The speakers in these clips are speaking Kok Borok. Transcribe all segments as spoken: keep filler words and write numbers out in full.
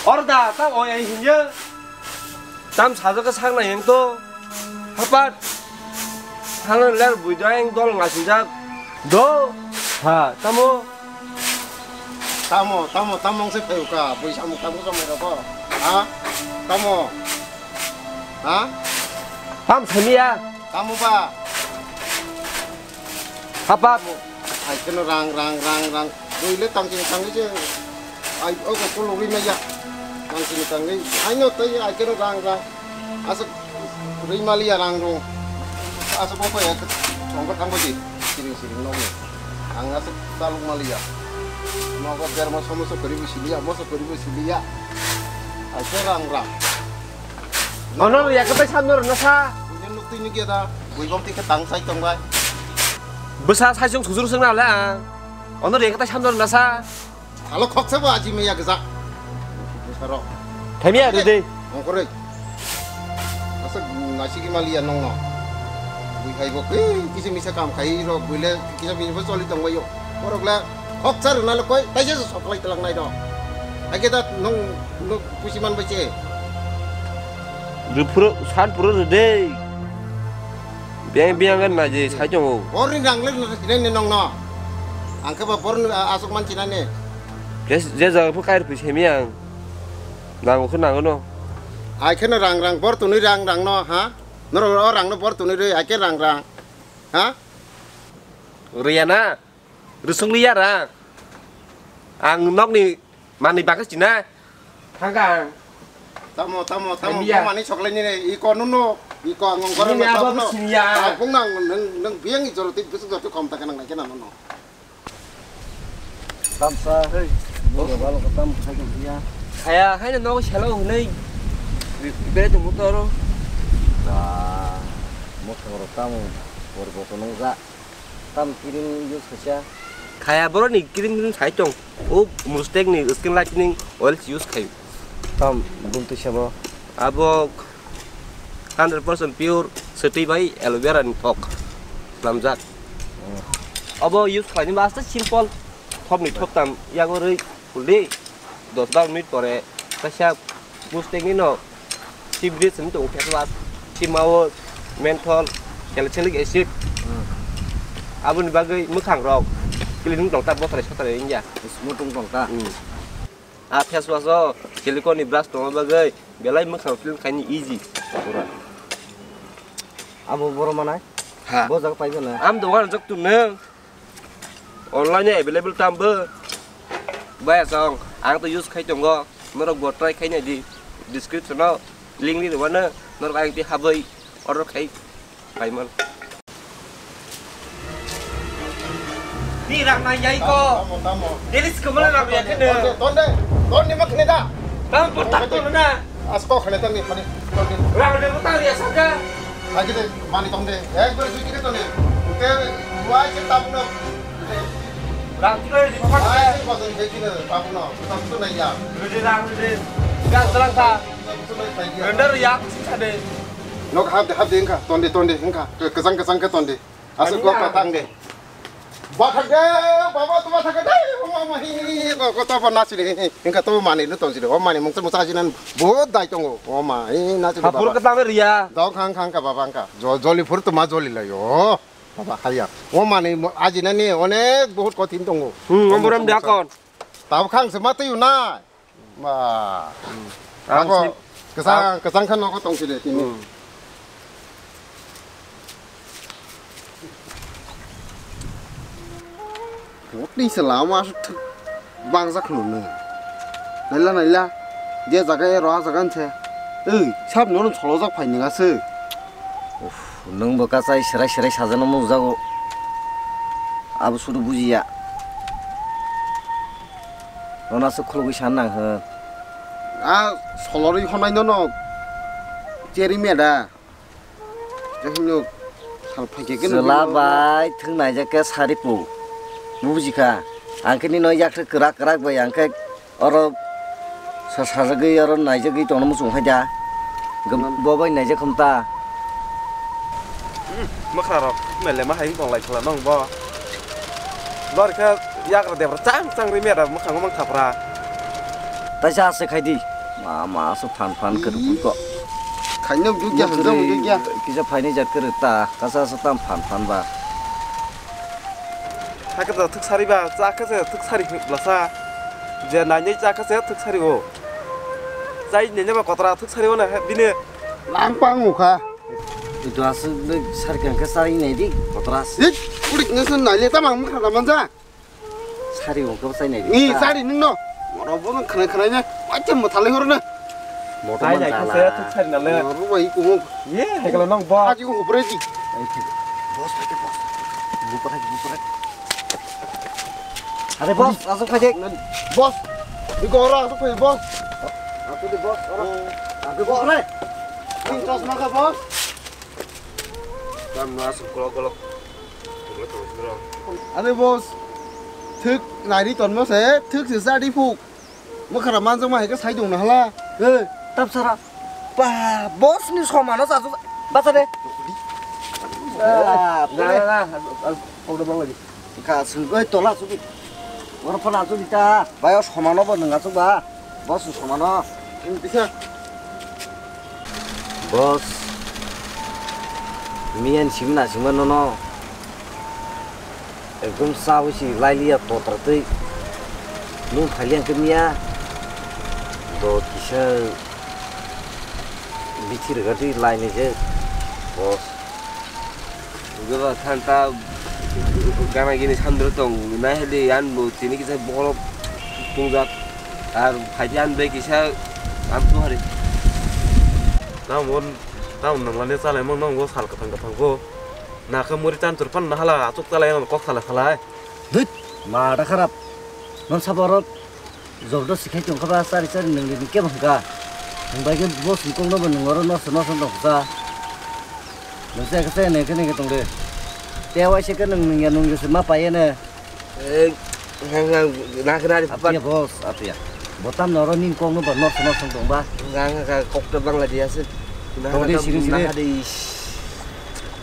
Orda, ta oi ai hinya. Tam sajak sak nai yang to. Hapat. Hang ler bui do yang dol ngasinjak. Do. Ha, tamo. Tamo, tamo, tamo se pheu ka. Bui samung tamo ka mai roko. Ha? Tamo. Ha? Tam samiya. Tamo ba. Hapat. Ai keno rang, rang, rang, rang. Bui le tang sing tang se. Ai, o ko ko logri maya. Tang sing tang le. Ai no tai ai keno rang, rang. Asa rui maliya rang rung. Asa bo ko ya. Tong ko tang bo di. Siring siring no. Ang asa taluk maliya. No ko ber mo somo so kori bu siliya, mo so kori bu siliya. Ai ko rang, rang. Ono ya ko bai samno rona sa. Bui nuk tui nuk ya da. Bui bom ti ke tang sai tong bai. Bwsa sai sung sujur sung na le ang. Ono ya ko bai samno rona sa. Halo khoksa bo aji meya gejak. Bwsarok. Thamiya de de. Ongkoroi. Asa nasigi maliya nongno. Bui khai bo kisa misa kam khai rok bui le kisa misa bo choli tong bayo. Borok le khoksa rwna le koi taisa se soklai twlang nai do. Age da nong, nong pusi man bai che. Rupuro san puro de. Biang biang kan naji sai tongo. Borni rang le sinai ne nongno. Ang khe ba borni asok man sinai ne. Je je jaga phu kair phu semi ang. Nango khe nango no. Ai khe no rang rang bor tunui rang rang no ha. Norok o rang no bor tunui roi ai khe rang rang. Ha? Riya na. Rusung liya rang. Ang nokni manwi bagwi china. Thangkang. Tamo, tamo, tamo, Emiya. Mani soklai nini, iko nuno, iko ang ngongkor Nini na abo tapno. Siniya. Tapung nang, nang, nang biang i joro tik bisuk joro kom ta kenang nai kenang nuno. Tamsa, hei, nini balo ko tam khai kong siya. Khaya, hai na nogo selo hunai. Bere tu mutoro. Da, mutoro tamu, bor boto nung ja. Tam cream use khaisa. Khaya borok ni cream cream sai tong. O Mustang ni skin lightening oil use khai. Tam bumtwi sabo. Abo hundred percent pure swtwi bai aloe vera ni thok slamjak. Hmm. Abo use khlaini ba asta simple. Thop ni thop tam yago rwi. Huli, dos bar minute pore kaisa Mustang ni no, sea breeze hinwi tongo face wash, sea mouth, menthol, salicylic acid. Hmm. Aboni bagwi mwkhang rok clean wng tong ta, botrai sotrai wngya. Smooth wng tong ta. Hmm. A face wash o silicone ni brush tongma bagwi belai mwkhang clean khaini easy. Pura. Abo boro manai? Ha. Bo jaga paiba na? Am dogan jok tu nang. Online available tambo. Baya song, ang to use khai tongo. Norok bo try khai nai di. Description o link ni rwano. Norok ang ti haboi order khai paiman. Ni rang nai yai ko. Tamo, tamo. Dili sikomala rang ya kene. Tonde, tonde, tonde mak ne da. Tamo portak to na. Asko khane tang ni khane. Rang de butang ya saka. Agi de mani tong de. Ek bar jui kire tong de. Ke duai ke tap no. Rang kilo di papat. Ai ke pasan ke kire tap no. Tap to nai ya. Rede rang rede. Gan serang ta. Tap to nai ya. Render ya sisa de. Nok hap de hap de engka. Tong de tong de engka. Kesang kesang ke tong de. Asuk kok patang de. Bathak de, baba tu bathak de, o mama hi, ko, ko to pon nasi de, hingka to mani lu tong si de, o mani mung se musa sinan bo dai tongo, o ma, hi nasi de. Hapur baba. Ketang riya. Dong khang khang ka baba angka. Jo, joli phur tu ma joli la yo. Baba haya. O mani mo-, aji nani onek bahut kothin tongo. Hmm, o musa, musa. Tab khang se ma tu na. Ba. Hmm. Ako, ang si-, kesang, ang kesang khan nogo tong sile tini. Hmm. Botni se lama asuk thik bangsa khulumno. Naila, naila. Je jaga e roha jaga nse. Ei, sab nono cholojak phai ninga se. Uff, nwng bo kasai serai serai sajana mujago. Abo sudu bujiya. Nona se khulugwi san nang hwn. A solorwi honai nono cheri meda. Jahino sal phaikhe khe chwla nugwi bai thwng naijak khe sari po. Bujikha. Ang khe nino yakhe kwrak kwrak bai ang khe oro sa-, sajagwi oro naijagwi tongna muchung phaida. Gam-, bo bai naijak khum ta. Hmm, mwkhrarok mele ma hai wng tong lai khwla nong bo. Lorikha yagra debra chang chang ri mera mwkhango mang thapra. Taisa ase khai di. Ma, ma, aswk phan phan kwrwi ko. Khaina jukya, hwnjak jukya. Kisa phaini jat kwrwi ta, kasa sa tam phan phan ba. Hakhe to thwk sari ba, cha khe se thwk sari blasa. Je nainai cha khe se thwk sari o. Chai nene ba kotra thwk sari o na, bini. Lang pang ukha. Itu aswk sari kang khe chai nai di, kotra. Hit, kudik nese naile ta mang khana manja. Sari wngkhe bwsai nai di. Ni sari nung no. Moro bo nung khwnai khwnai ne. Wacha mwthalai horo na. Motor man jala. Thuk sari nale. Moro bai kumo. Ye, hekla nang ba. Aji ko upre di. Boss, pai ke boss. Bu pathai, bu pathai. Are boss, aswk phai de. Boss. Iko ora aswk phai boss. Aswk de boss, ora. Aswk boss re. Ni chosma ka boss. Tam no aswk golok golok. Are boss, thwk nairi tonmo se, thwk se chadi phuk. Mwkhara manjakma hai khe sai tong na hala. He, tap sara. Ba, boss ni somano chajak. Bacha de. Ah, na, na, na. Kok da bang lagi. Ka sung oi tola subi. Oro phana subi ta. Bayo somano bo nang achuk ba. Boss ni somano. Bisa. Boss, miyan sim na sima nono ekdom chawi si lailiya potra twi nung phaliya hwnkhe miya do kisa bithi rwgadi lainai je boss. Gana gini sandro tong nai hadi an bo tini kisa borok tungjak ar phaidi an bai kisa an tu hari. Tamon tamon nang lani chalai mang nang bo sal kathang kathang bo. Na khe muri tan tur pan na hala achuk chalai ang kok sala salai. Dut ma da kharap. Non saborok. Jobdo sikhai tongkha ba chari chari nang ni kebo hwnkha. Nwng bai khe boss ni kok no bo nwng oro nosto nosto tongkha. Nwng se khe nang khe nang khe tong de. Te waisa khe nwng nung ya nung se ma pai ne. Eh, nang nang na khe nari. Apiya boss apiya. Botam no oro ni kok no bo nosto nosto tong ba. Nang kok to bangla dia se. Tong de siri siri.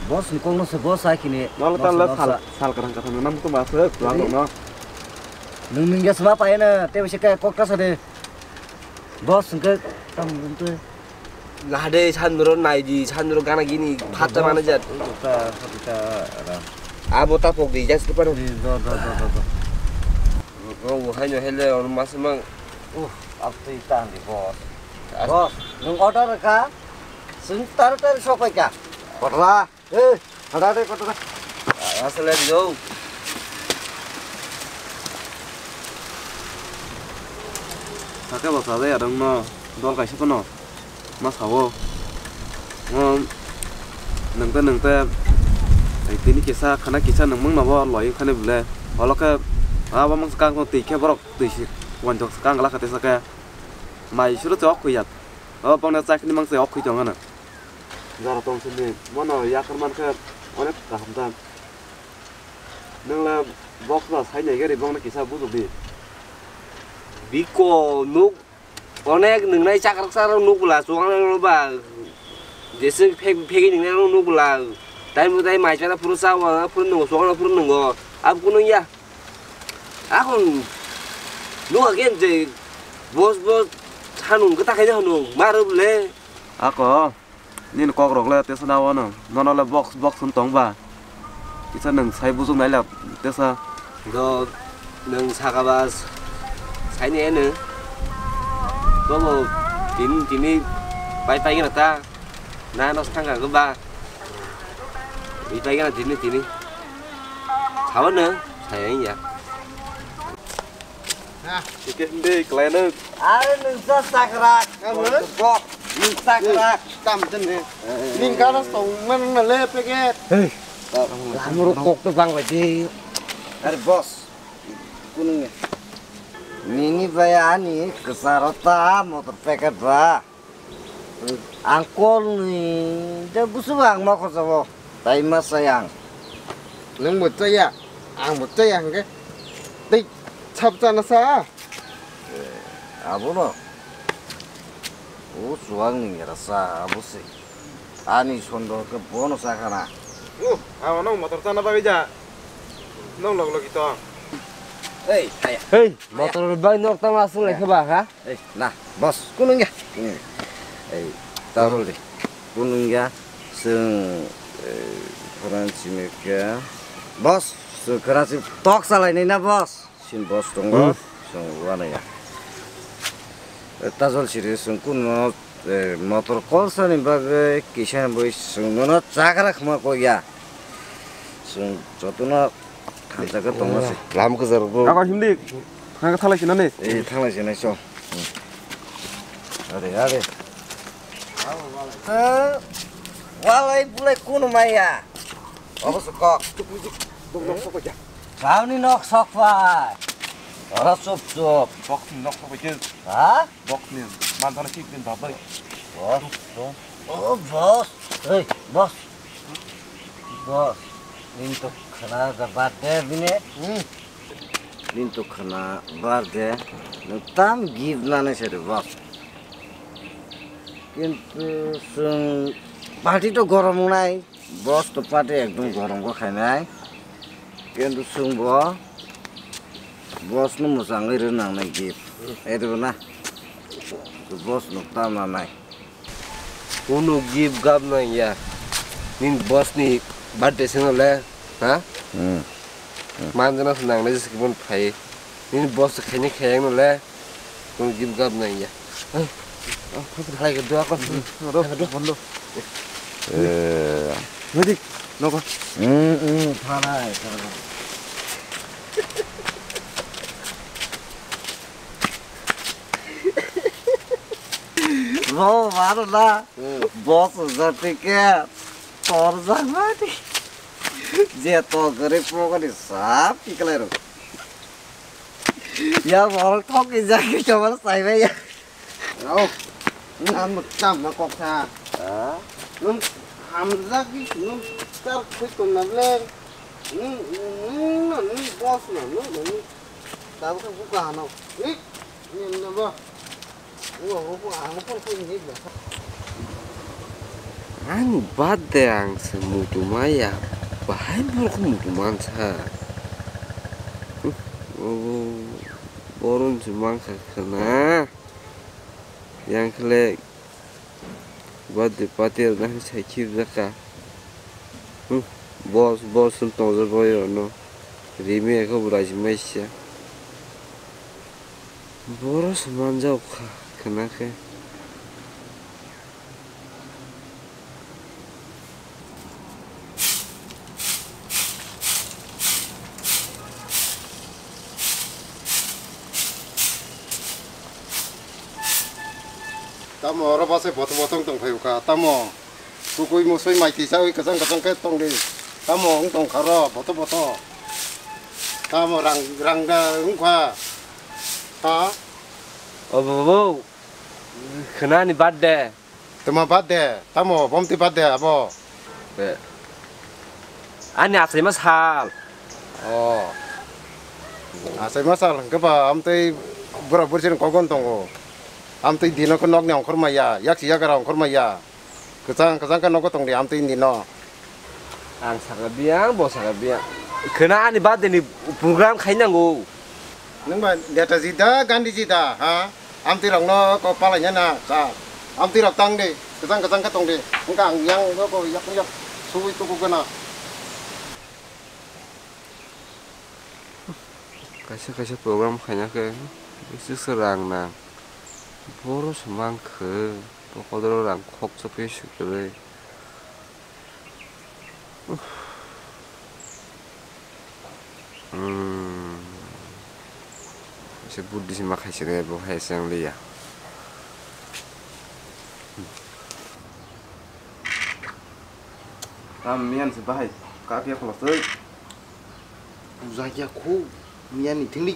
Boss ni kok no se boss ai kini. Nolo tan la sal sal karang karang nam to ma se tuang no. Nwng nwng ya sma paina, tei bai se kok ta sa de. Boss hwnkhe tamo hwnkhe. Lahade sandro naidi, sandro gana gini phatta mane jat. Ta ta ra. Abo ta pok di jas tu paro. Di do do do do do. Ro wo hai no hele on mas mang. Uh, ab tui ta di boss. Boss, nwng order ka. Sung tar tar sopai ka. Kotra. Eh, hada de koto da. Asale dio. Sake bo sajai adang no dol kaisa kono ma sao. Mo nengte nengte tini kisa khana kisa nengmang no bo loi khani bole. Oloke abo mang kang twi khe borok twi si wanjok kang la khate sake. Mai suru chok khuya. O bongna chakni mang se ok khui tong ano. Jara tong sini mono yakar man khe onek kaham ta. Nwng le box ba sai nai gari bongna kisa bujuk di. Biko nuk onek nwngnai chakrak chakrak nuk bwla chuwang nai ba. Jese phek phek nwngnai nuk bwla. Tai mu tai mai chana phuru cha wa phuru nungo chuwang phuru nungo. Ab kunu ya. Akon nuk agen je boss boss hanung kata khaina hanung maru le. Ako. Nini kokrok le tesa na wano, nono le box box hwn tong ba. Kisa nwng sai bujuk nai le tesa. Do nwng saka ba saini eno. Tobo tini tini pai pai gana ta. Na no thang ka ba. Pai pai gana tini tini. Sawa no sai ya. Ike hindi kelainuk. Are nungsa sakrak. Abo? Bok, nungsa sakrak. Tam jene. Ning kana song man na le packet. Hey. Lamuru kok to bang lagi. Are boss. Kunung ya. Nini bai ani kesarota motor packet ba. Ang kolni de busu ang ma khosa bo. Tai ma sayang. Nung bo chaya, ang bo chaya hingke. Tei chap chana sa. Abono. O suang ni ngera sa abo se. Ani sondo ke bono sa kana. Uh, abo nung motor chana bagwi ja. Nung log logi to. Ei, aya. Hei, motor bai nok tang asung lai khe ba ha? Ei, na, boss, kunung ya. Kunung ya. Ei, tarul di. Kunung ya. Sung, eh, Kranchi mekya. Boss, sung Kranchi tok salai ni na, boss. Sin boss tongo. Hmm. Sung wana ya. Eh, tajol siri sung kuno, eh, motor kol sani bagwi kisa boi sung nono chagra khma ko ya. Sung jotono Thansa khe tongma se. Lam kwcharo bro. Ako himdi. Thangka thalai sinani. Eh, thanglai sinai so. Are, are. Eh, walai bulai kunu maya. Obo se kok. Bokni nok sok pai. Bokni nok sok pai. Ora chup chup. Bokni nok sok pai. Ha? Bokni manthana sik din babai. Boss, boss. Oh, boss. Hey, boss. Boss, nini to khana ga birthday bini. Hmm. Nini to khana birthday. Nwng tam gift nanai se de, boss. Kintu sung party to gorom nai. Boss to party ekdom gorom go khainai. Kintu sung bo boss no mwchangwi rwnang nai gift. Edo na. Boss no tam nanai. Kunu gift gab nang ya. Nin boss ni birthday seno le, ha? Hmm. Manjana se nang le jisi bon phai. Nin boss khaini khayang no le. Kunu gift gab nang ya. Hai. Oh, phai phai ke dua ko. Ro, ro, ro. Eh. Medik, nogo. Hmm, hmm, thanai, thanai. Bo mano na. Hmm. Boss jati ke tor jangmani. Je to gari pogani sap ki kalai ro. Ya bol thok ki jaki kamar sai bai ya. Rao. Nang mo tam ma kok sa. Ha? Nung hamjak ki nung tar khui ton na le. Nung nung na nung boss na nung nung. Tabuk buka hano. Ni ni na ba. Ani birthday ang se mutu maya, bahai borok mutu mansa. Boron se mangkha khana. Yang khle birthday party rwna sai khibjaka. Boss, boss wng tongjak bai ono. Rimi ekho bo raisi maisa. Boro se manjak kha, khna khe. Tamo oro bwsai bothong bothong tong phai kha, tamo? Kukui musui mai tisa ui kwchang kwchang khe tong di. Tamo wng tong kha ro, boto boto. Tamo rang, rang da wng kha. Ha? O bo, bo, khna ni birthday. Tama birthday? Tamo bomti birthday abo? Be. Ani achaima sal. Oh. Achaima sal hwnkhe ba amtwi bura buri sini kokon tongo. Amtwi dino khe nokni ongkhor maya, yaksi yakara ongkhor maya. Kwchang kwchang khe nogo tongdi amtwi nino. Ang sakha biyang, bo sakha biyang. Khwna ani birthday ni program khainango. Nwng ba Netaji da, Gandhiji da, ha? Amtwi rokno kok palaina na, cha. Amtwi rok tang di, kwchang kwchang khe tong di. Wngkha ang yang bo ko yak yak suwi tuku gana. Kaisa kaisa program khaina khe bisi se rang nang. Boro se mang khe. Pokodoro rang khoksa phi se kwrwi. Hmm. Se buddhi se ma khaisene bo hai se ang liya. Tam miyan se bahai ka kya kholo se. Puja kya khu miyan ni thingli.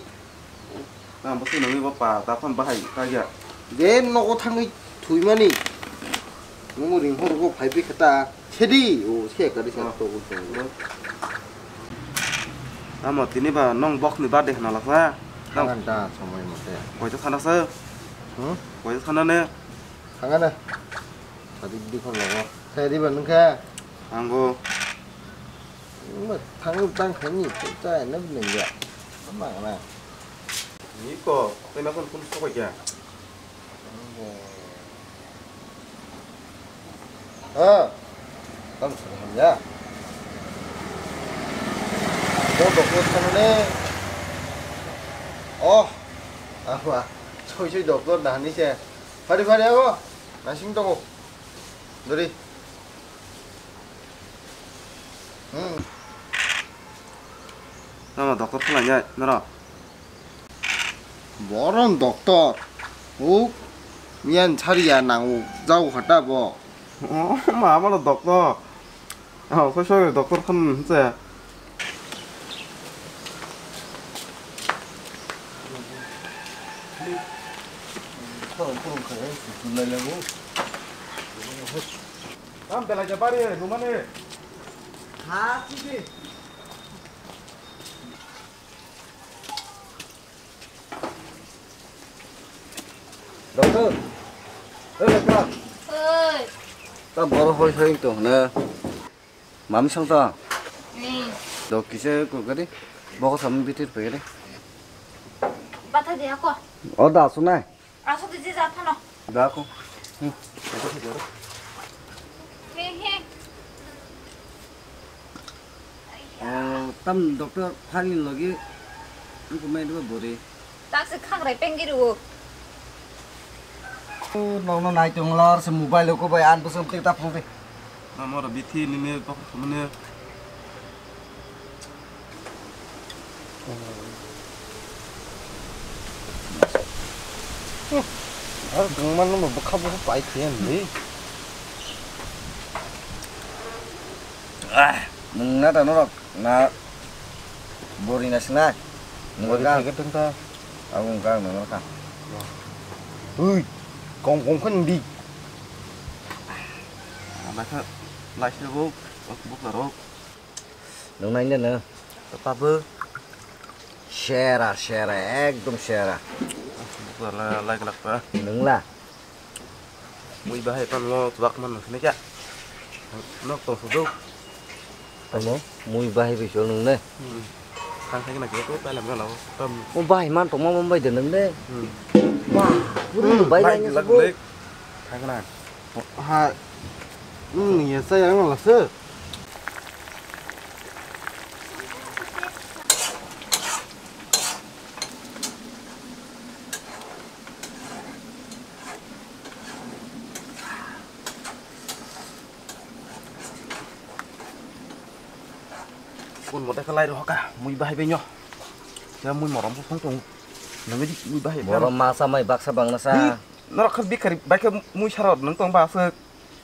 Tam bo se nangni bo pa ta phon bahai ka kya. De nogo thangwi thuimani. Nungni ring hor go phai bi khata. Sedi, o, se kari sa to ko to. Tamo tini ba nong bok ni birthday hana lakha. Thangan ta somoi mote. Koito thana sa? Hmm? Koito thana ne? Thangana. Tadi di ko logo. Saya di ba nungkha. Anggo. Thang tang khani cha na bini ya. Mang na. Ni ko, tei ma phone phone sokoi kya? Ha, tam sokoi ya. Bo doktor thangmani. Oh, apa? Soi soi doktor nahani se. Phari phari abo. Nasing tongo. Dori. Hmm. Nama doktor khlai ya, nara. Borom doktor. Uk. Miyan chariya nangu jau hata bo. Oh, ma, ma doktor. Oh, koi soi doktor khan se. Tam belai ja bari, numane. Ha, sisi. Doctor. Oi, doctor. Oi. Ta boro hoi hoi to na. Mami song ta. Ni. Do kise ko gari. Boko samung bitir pe gari. Bata dia ko. O da sunai. Aso de je ja phano. Da ko. Hmm. He he. Oh, tam doctor phani logi. Ko mai do bori. Taksi khagrai pengiri o. Nokno nai tonglar se mobile ko bai an bosong tik ta phone. Amor bithi nini pok mane. Ar gangma no bokha bokha pai khe ni. Ah, nung na da norok. Na bori na sina. Bori Nungka. Theke tungka. Aku nungka nungka. Hui, kong kong kan di. Baca laisnya bu, buk larok. Nung nain deh na. Apa bu? Sera, sera, ekdom sera. Buk lar lai kelak pa. Nung lah. Mui bahai pan mo tubak man nang sini kya. Nok tong suduk. Tamo mui bahai bai chol nung ne. Hmm. Kang sai na kya ko pala mala tam. O bahai man tong mo bai de nung ne. Hmm. Wah, puri Hmm, bai bai lai ne lak subu. Lek. Kang na. Ha. Hmm, ya saya nang lasa. Kun mote khe lai rohka, mui bahai bai nyo. Ya mui morom bo song tong. Nangni mui bahai bai. Morom masa mai baksa bangna sa. Hi, norok khe bikari bai khe mui sarot nang tong ba aswk.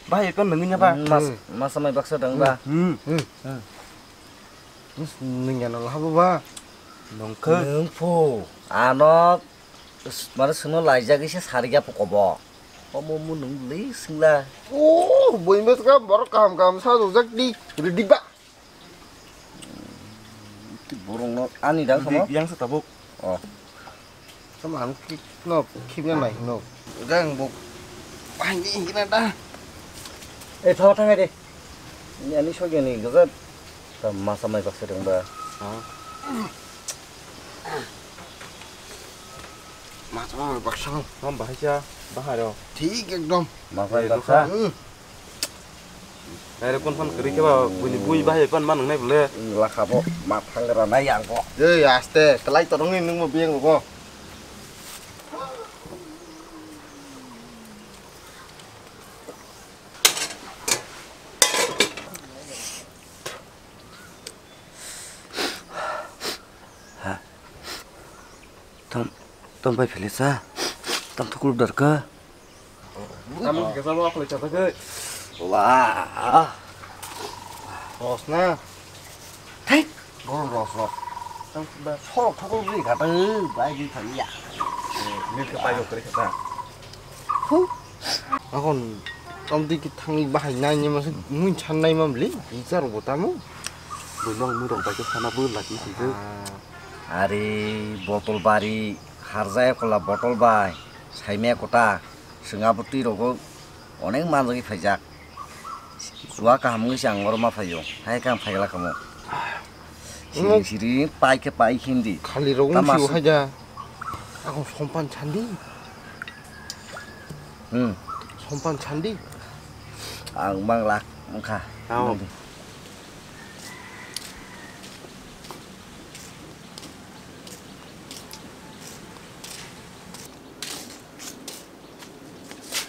Bahai ton nangni nya ba. Hmm, mas-, masa mai baksa dang ba. Hmm. Hmm. Nung ya nang habo ba. Nung khe. Nung phu. Ano Mare sungno laijak ise sarigya phuko bo. Omo mu nung li singla. Oh, boi mes ka borok kaham kaham sa rujak di. Ridi ba. Borok no ani dang samo. Yang sa tabuk. Oh. Sama ang ki no khibna nai no. Gang bok. Pai ni hina da. Eh, thaw thang de. Ni ani sogya ni gajat. Ta masa mai baksa dong ba. Masa mai baksa. Ham bahai sa bahai ro. Thik ekdom. Masa mai baksa. Hmm. Nai re kon phan kri ke ba bui ni bui bahai pan man nai bole. Lakha bo ma thang ra nai yang bo. Ei aste telai torong ni nung mo biang bo. Tam, tam bai philisa. Tam thukluk darka. Tam kesa bo akhli chata ke. Wah. Rosna. Thik. Boron ros ros. Tam ba sorok thukluk ri kata bai di thang ya. Ni ke pai kri kata. Hu. Akon tam di ki thangwi bahai nai ni masa mui chan nai mam li. Bichar bo tamo. Bui nong mui rok bai ke sana bui lagi sih. Ari botol bari harjaya kola botol bai saimaya kota swnga bwtwi rogo onek manjagwi phaijak. Chuwa kaham wngwi se ang oro ma phaio. Hai khe ang phaigla kamo. Siri siri pai khe pai hindi. Khali rok wng sio haida. Ako sompan sandi. Hmm. Sompan sandi. Ang manglak wngkha. Tamo.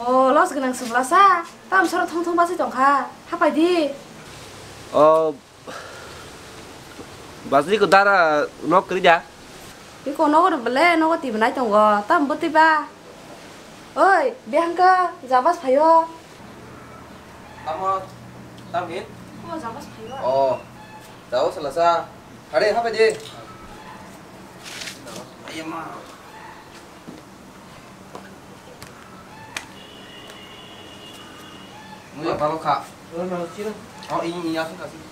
O, los gwnang Sublasa. Tam soro thong thong basai tongkha. Hapai di. O, Basri ko dara nok kri da. Iko nogo de bele, nogo tibi nai tongo. Tam boti ba. Oi, bihangka, jabas phayo. Tamo, tam hin? O, jabas phayo. O, jabas lasa. Hare, hapai di. Ayama. Muya balo kha. Oh, ini, ini asuk asuk.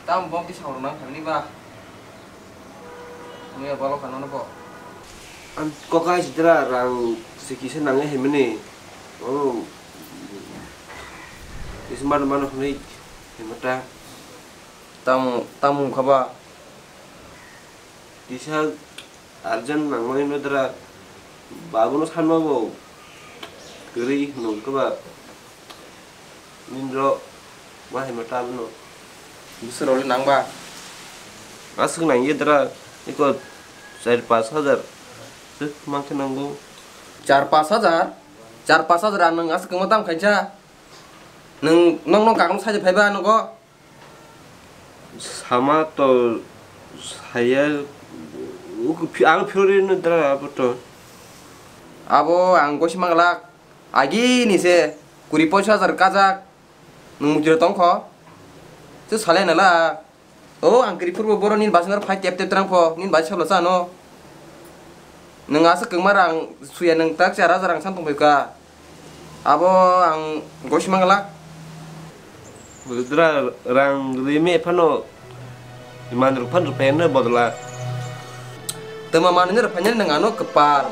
Tam bom di saurang nang kami ba. Muya balo kha nono bo. Ang kokai sidra rang sikisa nangai hemini. Oh. Ismar mano hwnwi hemata. Tam, tam khaba. Kisa urgent nangmani no dra, babuno sanma bo kwrwi hwnwi kwba nini rok ma hai ma ta bono. Bwswk rok le nang ba? Aswk nang ye dra, iko char pash hajar swk mang khe nango. Char pash hajar? Char pash hajar ang nwng aswk kwma tam khainsa. Nwng, nwng, nwng kakno saide phaiba nogo? Sama to saya, uku phi-, ang phirwi no dra abo to. Abo ang gosi manglak, agi ni se kuri poisa hajar kajak, nwng mujira tongkho, se sale nala. O ang kiri phuru bo boro nini basing phai tep tep terang pho, nini basing solo chano. Nwng aswk kwma rang suya nwng tak char hajar rang san tongphai ka. Abo ang gosi manglak. Budra rang rimi phano iman rok phan rupaya no bodla. Tama manwi rok phainani nwng ano kwpal.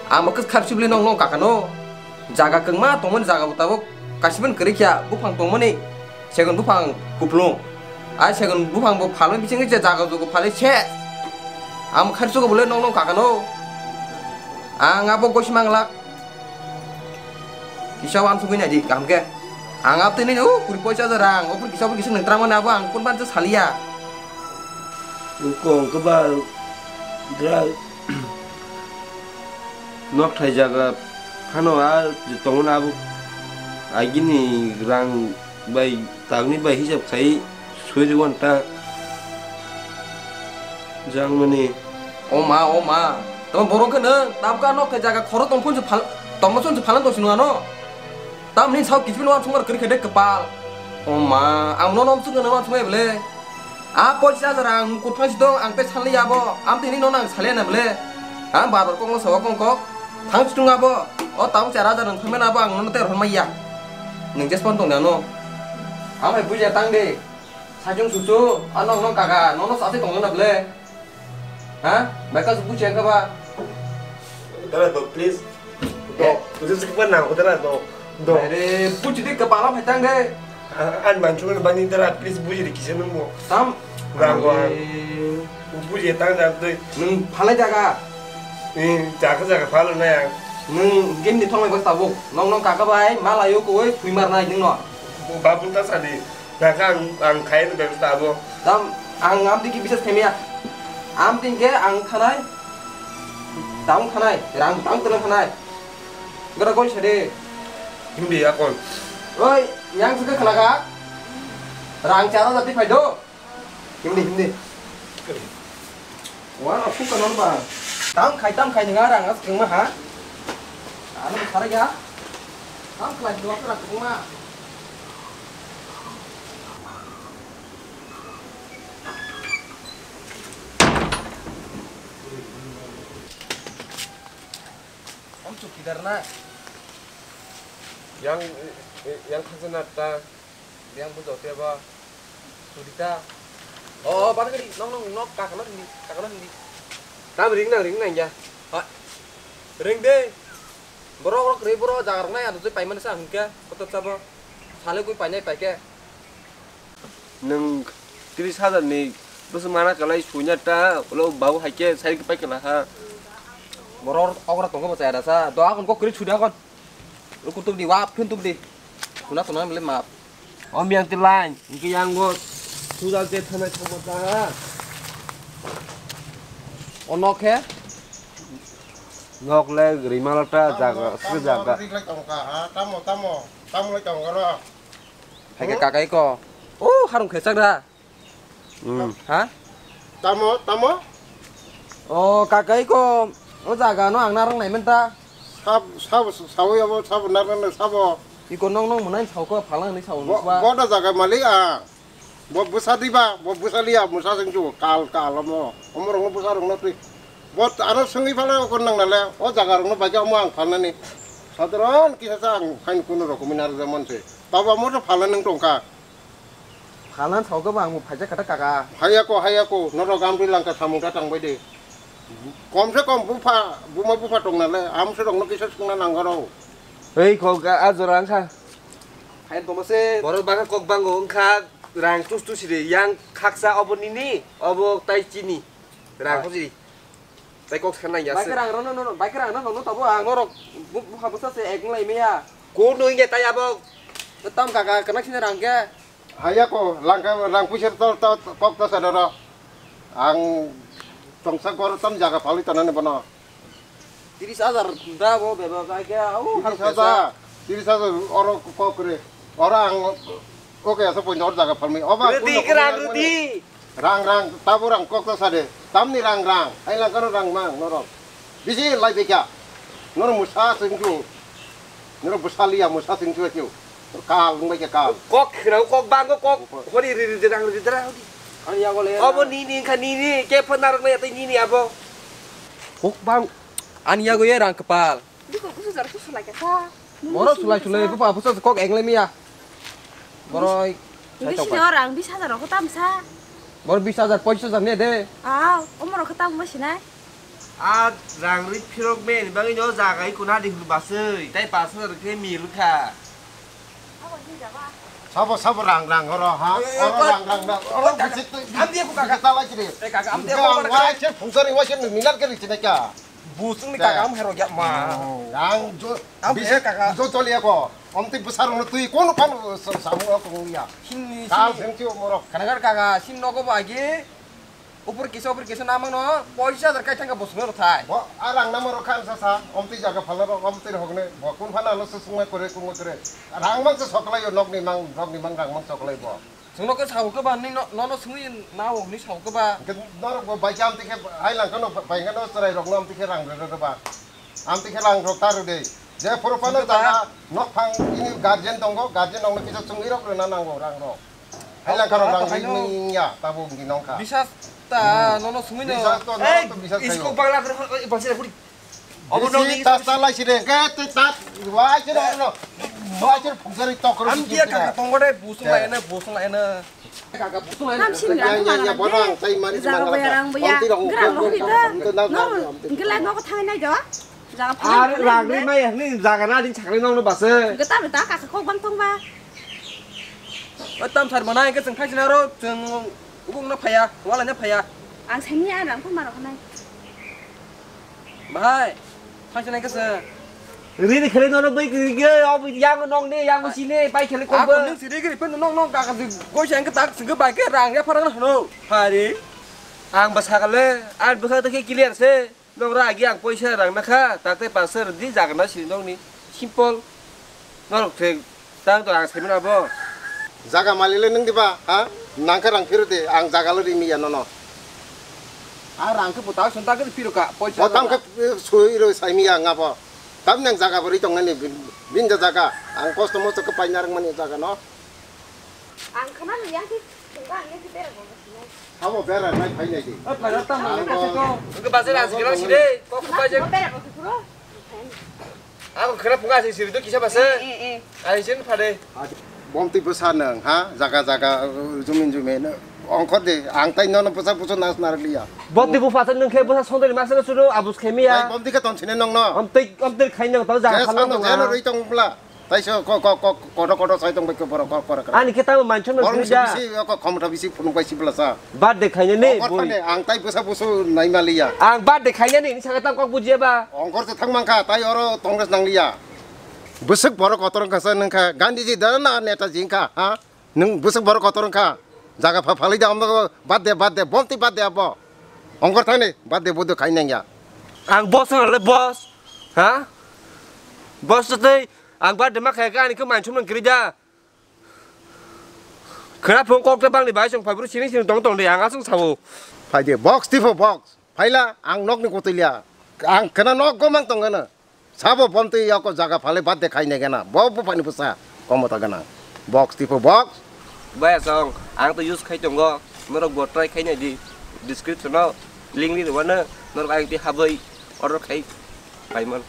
Ang bo kwthar sibli nong nong kakano. Jaga kwngma tongmani jaga bo tabuk kasibani kwrwi kha buphang tongmani. Segun buphang kuplung. Ai segun buphang bo phalwi bisingwi je jaga jugu phalwi se. Ang kharsugo bole nong nong kakano. Ang abo gosi manglak. Kisa wansugwi naidi kaham khe. Ang abo tini o kuri poisa hajar rang, o kisa bo kisa nang tramani abo ang kunban se saliya. Wngkong khe ba dra nok thai jaga phano a tongmani abo agini rang bai tangni bai hisab khai soi rw ta jangmani. O ma, o ma, tamo borok khe nwng tabuk a nok thai jaga khoro tong phunsu phal-, tongma chunsu phalan tongsi nung ano. Tamni sao kichibini wansukmar kwrwi khe de kwpal. O ma, ang nono amsuk gwnang wansukmai bwle. A pochis hajar ang mukur thangsi dong, ang tei salni abo. Amtwi hinwi nono ang salia na bwle. Ang bar bar kokno sao kong kok. Thang situng abo. O tabuk char hajar nwng thangmani abo ang nono tei rohormai ya. Nwng jespan tong de ano. Ang bai bujiya tang de. Sajung susu, a nok nok kaka, nono sase tong na bwle. Ha? Bai ka buchi ang ka ba? Dara do, please. Do. Eh? Buchi sik pa na, dara do. Do. Are, buchi di kepala phetang de. An man chuma bani dara, please buchi di kisa nung mo. Tam. Rang wa. Are. Buchi tang da doi. Nung phalai jaga. Ni jaga jaga phalo na ya. Nung game ni thong bai bas tabuk. Nong nong kaka bai, malayo koi, phui mar nai nung no. Babun ta sadi. Nangkha ang, ang khai rw bebostha abo. Tam, ang amtwi khe bisas khaimaya. Amtwi khe ang thanai, tang thanai, rang tang tang thanai. Gara goi sade. Hindi akon. Oi, yang suka khalaga. Rang chara jati phai do. Hindi, hindi. Wa, aku kenal ba. Tam khai, tam khai, nang rang as kengma ha. Ano sarai ya. Tam khai, dua krak kengma. Om chowkidar na. Yang, yang khajana ta. Yang bujo te ba. Sudita. Oh, oh, bar kari, nong, nong, nok, kakana hindi, kakana hindi. Tam ring nang, ring nang ya. Ha. Ring de. Borok rok ri borok jaga rok nai ano tei paimani sa hwnkhe kotor sabo. Sale kui painai paikhe. Nwng tris hajar ni Bwswk mana kwlai suina ta, ulo babu hai khe sai pai kwla ha. Borok okra tongkhe bo chaya da sa. Do akon kok kwrwi sudi akon. Ukur tubdi, wa phin tubdi. Suna tongna mile map. O miyang ti line, hingke yang go. Suda je thana thangma ta ha. Ono khe? Nok le rimala ta jaga, sri jaga. Tamo, tamo, tamo le tamo ro. Hai khe kakai ko. O harung khechak da. Hmm. Ha? Tamo, tamo? O, kakai ko, o jaga no ang narang nai menta. Sab, sab, sawi abo, sab narang nai sabo. Iko nong nong munai sao ko phalang ni sao. Bo, nukba. Bo da jaga malik a. Bo bwsa diba, bo bwsa liya, bwsa sing chu kal, kal omo. Omo rong bwsa rong no twi. Bo ano sungwi phala ko nang nale, o jaga rong no baja omo ang phalnani. Sadharon kisa sa ang khain kuno rokomi nar jamon se. Tabo amo to phalna nang tongkha. Phalan sao khe bo ang bo phaijak kha ta kaka. Haya ko, haya ko, norok amri langka samung ta tang bai de. Kom se kom bupha, buma bupha tong nale, amse rok no kisa sungna nang aro. Hei, kho ga a jora ang kha. Hai toma se. Borok baka kok bango wngkha, rang tus tus ri, yang khaksa obo nini, obo tai chini. Rang ko chini. Tai kok sakha nang ya se. Bai kwrang rok no, no, no, bai kwrang rok no, no, tabo ang norok bu-, bupha bwsa se ek nglai maya. Ko no ya tai abo. Tam kaka kwnak sini rang khe. Haya ko, langka, rang puisir to, to, kok to sadoro. Ang tongsa gor tam jaga phalwi tonani bono. Tiris hajar da bo bebak ai khe, au, tiris hajar, tiris hajar oro kok kre. Oro ang, oke, asa poin oro jaga phalmi. Oba, rudi kuno, kra, kuno, rudi. Rang, rang, tabo rang kok to sade. Tamni rang, rang. Hai langkano rang mang, norok. Bisi lai bekya. Norok musa singku. Norok bwsa liya, musa singku kyo. Kal, nung bekya kal. Kok khirau, kok bango, kok. Hori ri ri ri rang ri ri rang hori. Ani yago le. Obo ni ni kha ni ni, ke pha narok na yatei ni ni abo. Kok bang. Ani yago ye rang kepal. Biko busu jar kusu lai kha. Moro sulai sulai, bupa busa kok englai miya. Boroi. Bisi no rang bis hajar rok tam sa. Bor bis hajar, pochis hajar ne de. Ah, omor rok tam mo sinai. A rang ri phirok me ni bagwi no jaga i kuna di hulu basui. Tai pas hajar khe mil kha. Sabo, sabo rang, rang oro ha. Oro rang, rang, rang. Oro bisik tu, am dia ku kaka. Bisik tala kiri. Eh, kaka, am dia ku kaka. Wai se phungsari wai se minar kiri sini kya. Busung ni kaka am hero ya ma. Rang jo. Am bisik kaka. Jo choli ako. Om ti besar ngono tui kono kan samu ako ya. Sini, kal sini. Sengti omoro. Kanagar kaka, sin nogo bagi. Upor kisa, upor kisa namang no, poisa hajar kai thangka bosong no thai. Bo, a rang namang rok khan sa sa, omtwi jaga phalna rok, omtwi rok ne, bo kun phana no susung mai kore, kun mai kore. Rang mang se soklai yo, nok ni mang, nok ni mang rang mang soklai bo. Sung no ke sao ke ba, ni no, no, no sungwi na o, ni sao ke ba. Ke norok bo bai ke amtwi ke, hai lang kano, bai kano serai rok no amtwi ke rang re re ba. Amtwi khe rang rok ta rw de. Je phuru phano jaga nok phang ini guardian tongo, guardian rok no kisa chwngwi rok rwna nango rang rok. Hai lang karo rang ri ya, tabuk di nong kha. Bisas ta, nono sungwi no. Bisas to, nono to bisas isko bagla kore, oi, basira kuri. Obo no ni ta ta lai sire, ke te ta, wai sire no. Wai sire phungsari tok karo. Am dia kaka tongo de, busung lai na, busung lai na. Tamsin ya, ya, ya, bono ang tai mani jaga mani baya rang baya. Onti rong gerang kok, rok kok, ri kok, da. Kok, kok, kok, no, kok, kok. Gila no ko thangai nai do. Jaga phang. Ar rang ri mai ni jaga na din chakri nong no base. Geta beta kaka kok bang tong ba. O tam sar mana ke cheng phai sina ro cheng ubung na phaya, wala na phaya. Ang seni a rang phang ma rok nai. Bahai, thangsinai kasa. Rini khele nono bai kiri ge, obo yang nong ne, yang sine, bai khele kok ba. Ako nung siri giri pen nong nong kaka si goi sang tak sing bai ke rang ya parang no. Hari. Ang basa kale, ang basa to ke clear se. Nong ra agi ang poisa rang na kha, tak te pas ser di jaga na sini nong ni. Simple. Norok thek tang to ang saiman abo. Jaga mali le nung diba, ha? Nang khe rang phiro de, ang jaga lo ri miya nono. Ang rang khe bo tak son tak khe phiro ka, poisa. Bo tam khe sui ro sai miya ang abo. Tam nang jaga bo ri tong nani bin, bin ja jaga. Ang kosto mosto khe pai narang mani jaga no. Ang khana ni yang khe, ang yang khe bera bo. Abo bera nai phai nai di. Oi, phai ta nang kha se ko. Ang khe basa rang sikla sire, kok kok pai je. Bera bo phuro. Ako khera punga si siri to kisa basa. Eh, eh, eh. Ai sin phade. Bomti bwsa nang ha, jaga jaga, uh, jumin jumin, uh, ongkho de, ang tai nono bwsa bwsa nas nar liya. Bomti bu phasa nang khe bwsa sondri masa na suru abus khemiya. Ai bomti khe ton sine nong no. Omtwi, omtwi khai nang to jaga phalna. Jeno roi tong bla. Tai so ko, ko, ko, kodo, kodo sai tong bai ko borok kok kora kara. Ani khe tamo manchon no Borok gurja. Bisi, ko khomotha bisi phunuk bai si bwlasa. Birthday khaina ni Ongkor bui. Thane, ang tai bwsa bwsu nai maliya. Ang birthday khaina ni, ni saka tam kok bujiya ba. Ongkor se thang mangkha, tai oro Congress nangliya. Bwswk borok kotor wngkha sa nungkha, Gandhiji da na Netaji wngkha, ha? Nung bwswk borok kotor wngkha, jaga pha phalai da, amno bad de, bad de, bomti bad de abo. Ongkor thani, bad de, budu khai nang ya. Ang boss wng le boss, ha? Boss to tei, ang bad de ma khai ka ani khe manchum nang kiri da. Khera phung kok te bang ni bai song phai bru sini sini tong tong de, ang asung sawo. Phai de, box, tifo box. Phaila, ang nokni kotoi liya. Ang khena nok gomang tong gana. Sabo bomtwi yako jaga phalai birthday khai ne gana. Bo buphani bwsa komo ta gana. Box tipo box. Baya song, ang to use khai tongo. Norok bo try khai nai di. Description o link ni rwano. Norok ang ti haboi order khai. Paimon.